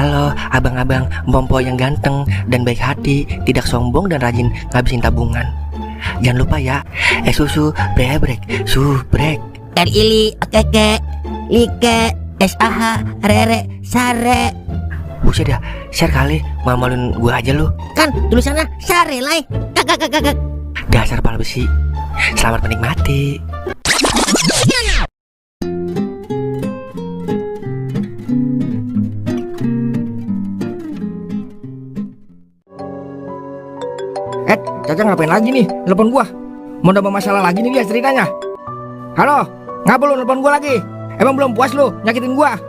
Halo abang-abang Mpompo yang ganteng dan baik hati, tidak sombong dan rajin ngabisin tabungan. Jangan lupa ya, susu brebrek, subrek. Ili, keke, like, SAH, rere, sare. Buset dah, share kali, malu-maluin gua aja lu. Kan tulisannya sare lai. Kakak. Dasar pala besi. Selamat menikmati. Caca ngapain lagi nih? Telepon gua. Mau nambah masalah lagi nih dia ceritanya. Halo, ngapa lu telepon gua lagi? Emang belum puas lu nyakitin gua?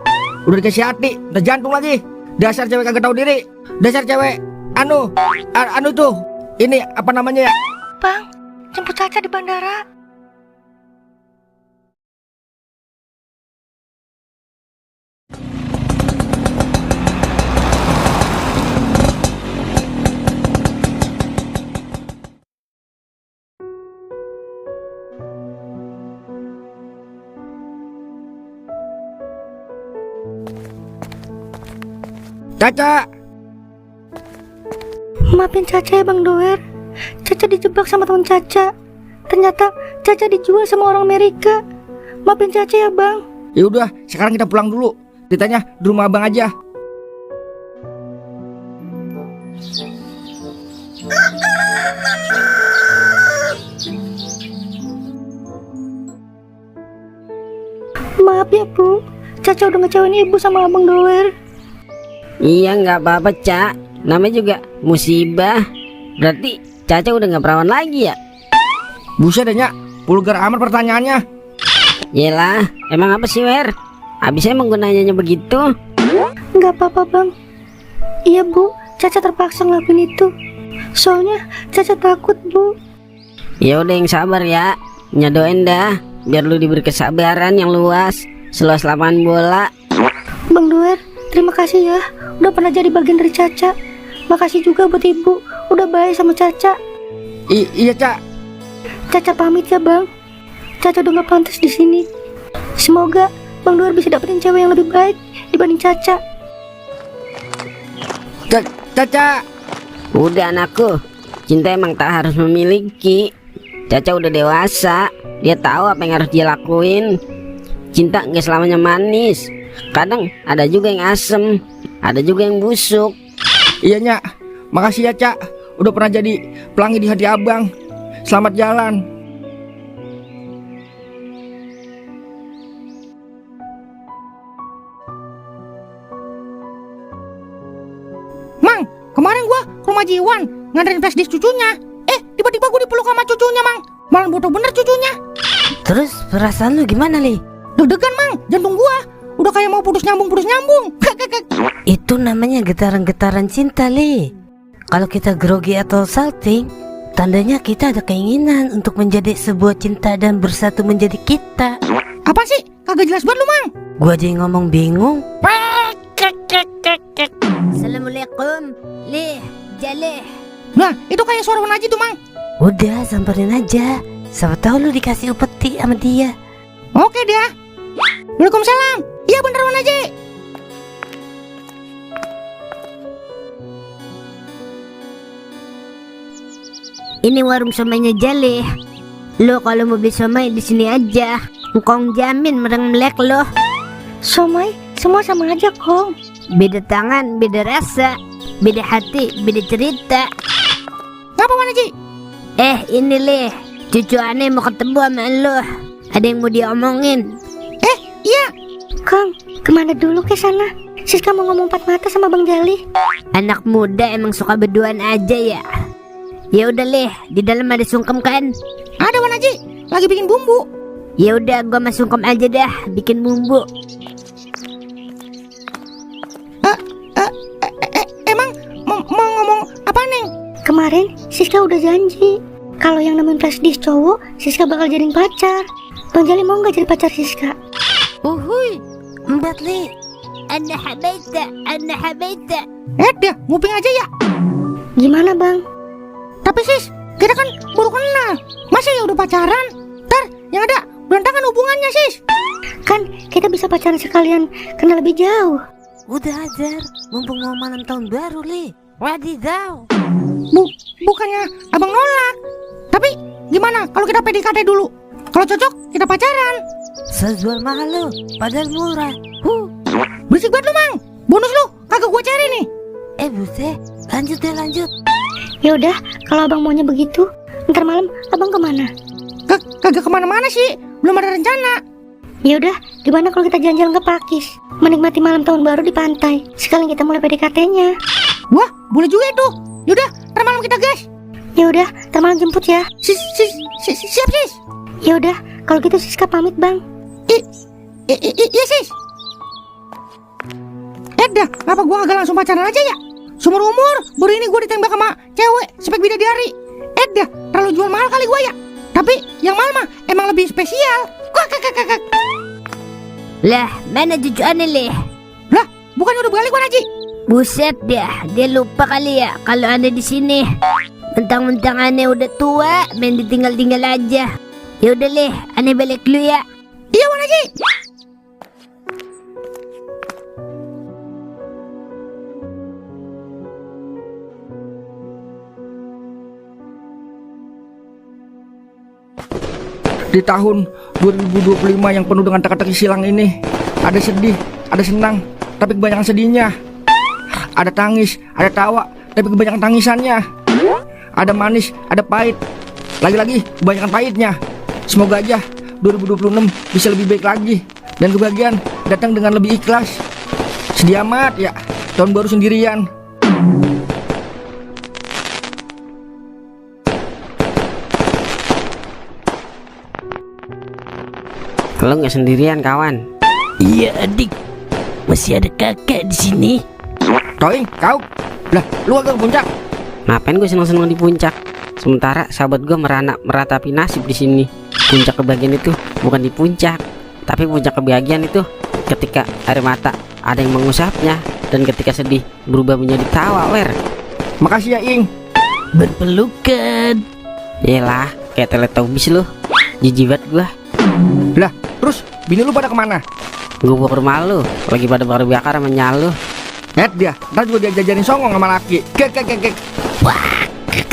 Udah dikasih hati, udah jantung lagi. Dasar cewek kagak tahu diri. Dasar cewek anu tuh. Ini apa namanya ya? Bang, jemput Caca di bandara. Caca. Maafin Caca ya Bang Doer. Caca dijebak sama teman Caca. Ternyata Caca dijual sama orang Amerika. Maafin Caca ya Bang. Ya udah, sekarang kita pulang dulu. Ditanya di rumah abang aja. Maaf ya Bu, Caca udah ngecewain Ibu sama Abang Doer. Iya nggak apa-apa Cak, namanya juga musibah. Berarti Caca udah nggak perawan lagi ya? Buset deh Nyak, vulgar amat pertanyaannya. Yelah, emang apa sih Wer? Habisnya emang gue nanyanya begitu. Nggak apa-apa Bang. Iya Bu, Caca terpaksa ngelakuin itu. Soalnya Caca takut Bu. Ya udah yang sabar ya, nyadoin dah, biar lu diberi kesabaran yang luas, seluas lapangan bola. Bang Doer, terima kasih ya, udah pernah jadi bagian dari Caca. Makasih juga buat Ibu, udah baik sama Caca. Iya Cak. Caca pamit ya Bang. Caca udah gak pantas di sini. Semoga Bang Doer bisa dapetin cewek yang lebih baik dibanding Caca. Caca. Udah anakku, cinta emang tak harus memiliki. Caca udah dewasa, dia tahu apa yang harus dia lakuin. Cinta gak selamanya manis, kadang ada juga yang asem, ada juga yang busuk. Iya Nyak, makasih ya Cak, udah pernah jadi pelangi di hati abang. Selamat jalan. Mang, kemarin gua ke rumah Jiwan nganterin flashdisk cucunya. Tiba-tiba gua dipeluk sama cucunya Mang. Malah bodoh bener cucunya. Terus perasaan lu gimana Li? Deg-degan Mang, jantung gua udah kayak mau putus nyambung. Itu namanya getaran-getaran cinta Li. Kalau kita grogi atau salting, tandanya kita ada keinginan untuk menjadi sebuah cinta dan bersatu menjadi kita. Apa sih? Kagak jelas banget lu Mang. Gua aja yang ngomong bingung. Assalamualaikum, Lih, Jaleh. Nah, itu kayak suara Wanaji tuh Mang. Udah samperin aja, siapa tahu lu dikasih upeti sama dia. Oke dia. Waalaikumsalam. Iya bener Wanaji. Ini warung somainya Jaleh. Lo kalau mau beli somai di sini aja. Engkong jamin mereng melek lo. Somai, semua sama aja Kong. Beda tangan, beda rasa, beda hati, beda cerita. Ngapa Wanaji? Ini Leh, cucu aneh mau ketemu sama lo. Ada yang mau diomongin. Iya. Kong, kemana dulu ke sana? Siska mau ngomong empat mata sama Bang Jali. Anak muda emang suka berduaan aja ya. Ya udah Leh, di dalam ada sungkem kan? Ada Wanaji, lagi bikin bumbu. Ya udah, gua sama sungkem aja dah bikin bumbu. Emang mau ngomong apa Neng? Kemarin Siska udah janji kalau yang nemuin flashdisk cowok, Siska bakal jadiin pacar. Bang Jali mau gak jadi pacar Siska? Uhuy, embat Li. Ana habaita. Dia nguping aja ya. Gimana Bang? Tapi Sis, kita kan baru kenal. Masa ya udah pacaran? Ntar yang ada berantakan hubungannya Sis. Kan kita bisa pacaran sekalian kenal lebih jauh. udah ajar. Mumpung mau malam tahun baru, Li. Wadidaw. Bukannya abang nolak. Tapi gimana kalau kita PDKT dulu? Kalau cocok kita pacaran. Sejual mahal lo, padahal murah. Berisik banget lu, Mang. Bonus lu kagak gua cari nih. Buset, lanjut deh lanjut. Ya udah, kalau abang maunya begitu, ntar malam abang kemana? Kagak kemana-mana sih. Belum ada rencana. Ya udah, gimana kalau kita jalan-jalan ke Pakis, menikmati malam tahun baru di pantai. Sekalian kita mulai PDKT-nya. Wah, boleh juga itu. Yaudah, ntar malam kita gas. Ya udah, ntar malam jemput ya. Siap sis. Ya udah, kalau gitu Siska pamit, Bang. Iya sis. Dah, kenapa gua agak langsung pacaran aja ya? Seumur umur, baru ini gua ditembak sama cewek spek bidadari. Dah, terlalu jual mahal kali gua ya. Tapi yang mahal mah emang lebih spesial. Kakak. Lah, mana cucu aneh leh? Lah, bukannya udah balik Wan Haji? Buset dah, dia lupa kali ya kalau aneh di sini. Mentang-mentang aneh udah tua, main ditinggal-tinggal aja. Ya udah leh, aneh balik dulu ya. Iya Wan Haji. Di tahun 2025 yang penuh dengan teka-teki silang ini, ada sedih, ada senang, tapi kebanyakan sedihnya. Ada tangis, ada tawa, tapi kebanyakan tangisannya. Ada manis, ada pahit, lagi-lagi kebanyakan pahitnya. Semoga aja 2026 bisa lebih baik lagi, dan kebahagiaan datang dengan lebih ikhlas. Sedih amat ya, tahun baru sendirian. Lo nggak sendirian kawan. Iya adik, masih ada kakak di sini. Toing, kau? Lah, lu agak ke puncak? Ngapain gue seneng-seneng di puncak? Sementara sahabat gue meratapi nasib di sini. Puncak kebahagiaan itu bukan di puncak, tapi puncak kebahagiaan itu ketika air mata ada yang mengusapnya, dan ketika sedih berubah menjadi tawa. Makasih ya Ing. Berpelukan. Yelah, kayak Teletubbies lu. Jijik banget gue. Lah, terus bini lu pada kemana? Gue bawa ke rumah lu, lagi pada bakar sama nyal lu. Dia, ntar juga dia jajarin songong sama laki. Kek. Wah, kek.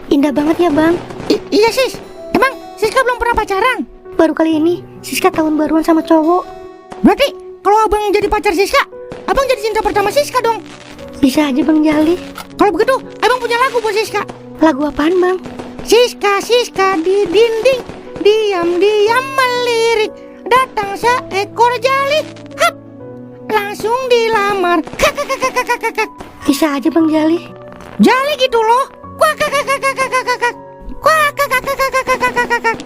Indah banget ya, Bang. Iya sis. Emang Siska belum pernah pacaran? Baru kali ini Siska tahun baruan sama cowok. Berarti kalau abang jadi pacar Siska, abang jadi cinta pertama Siska dong. Bisa aja Bang Jali. Kalau begitu, abang punya lagu buat Siska. Lagu apaan, Bang? Siska di dinding, diam-diam melirik, datang seekor jali, hap, langsung dilamar. Kak. Bisa aja Bang Jali. Jali gitu loh. Kak.